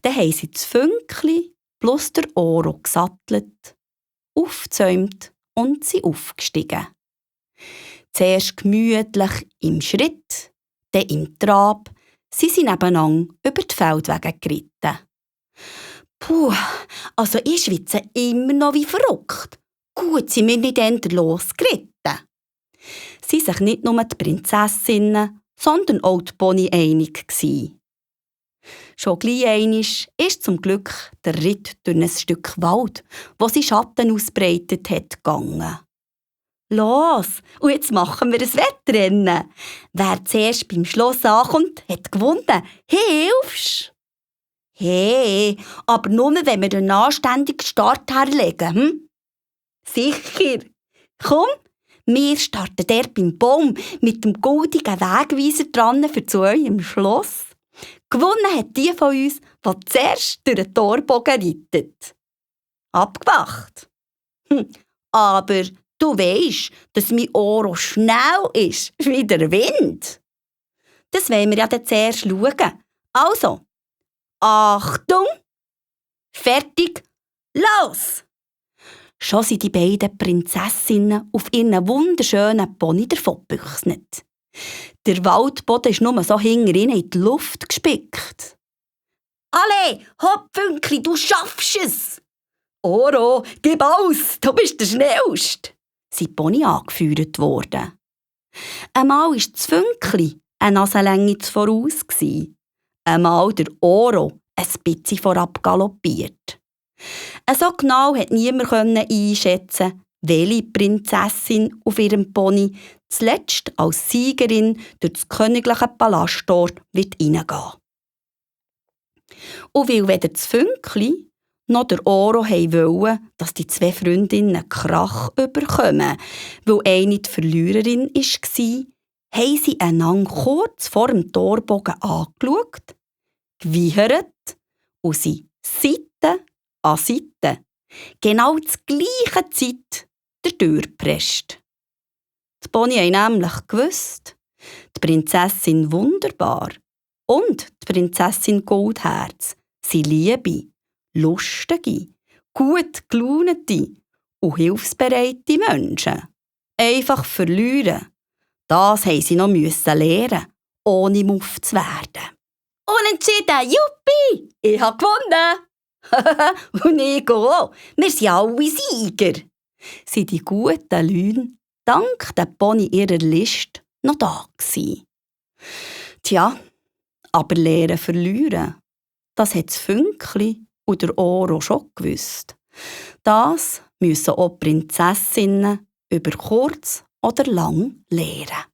Dann haben sie das Fünkli plus der Oro gesattelt, aufgezäumt und sind aufgestiegen. Zuerst gemütlich im Schritt, dann im Trab, sind sie nebeneinander über die Feldwege geritten. Puh, also ich schwitze immer noch wie verrückt. Gut sind wir nicht eher losgeritten. Sie waren sich nicht nur die Prinzessinnen, sondern auch die Pony einig gewesen. Schon gleich einmal ist zum Glück der Ritt durch ein Stück Wald, wo sie Schatten ausbreitet hat, gegangen. Los, und jetzt machen wir ein Wettrennen. Wer zuerst beim Schloss ankommt, hat gewonnen. Hilfst? Hey, aber nur, wenn wir einen anständigen Start herlegen. Sicher. Komm, wir starten dort beim Baum mit dem goldigen Wegweiser dran für zu eurem Schloss. Gewonnen hat die von uns, die zuerst durch den Torbogen reitet. Abgemacht. Aber du weisst, dass mein Oro schnell ist wie der Wind. Das wollen wir ja dann zuerst schauen. Also, Achtung! Fertig, los! Schon sind die beiden Prinzessinnen auf ihren wunderschönen Pony davongebüchset. Der Waldboden ist nur so hinter ihnen in die Luft gespickt. Alle, hopp, Fünkli, du schaffst es! Oro, gib aus, du bist der Schnellste! Sind Pony angeführt worden. Einmal war das Fünkli eine Nasenlänge voraus. Einmal der Oro ein bisschen vorab galoppiert. So genau konnte niemand einschätzen, welche Prinzessin auf ihrem Pony zuletzt als Siegerin durch das königliche Palasttor wird reingehen. Und weil weder das Fünkli noch der Oro wollten, dass die zwei Freundinnen Krach überkommen, weil eine die Verliererin war, haben sie einander kurz vor dem Torbogen angeschaut, gewiehert und sie Seite an Seite, genau zur gleichen Zeit, der Tür gepresst. Die Pony haben nämlich gewusst, die Prinzessin Wunderbar und die Prinzessin Goldherz sind liebe, lustige, gut gelaunete und hilfsbereite Menschen. Einfach verlieren, das mussten sie noch lernen, ohne Muff zu werden. Unentschieden, juppie, ich habe gewonnen! Und ich auch, wir sind alle Sieger. Sind die guten Leute dank der Pony ihrer List noch da gewesen. Tja, aber lernen verlieren, das hat das Fünkli und der Oro schon gewusst. Das müssen auch Prinzessinnen über kurz oder lang lernen.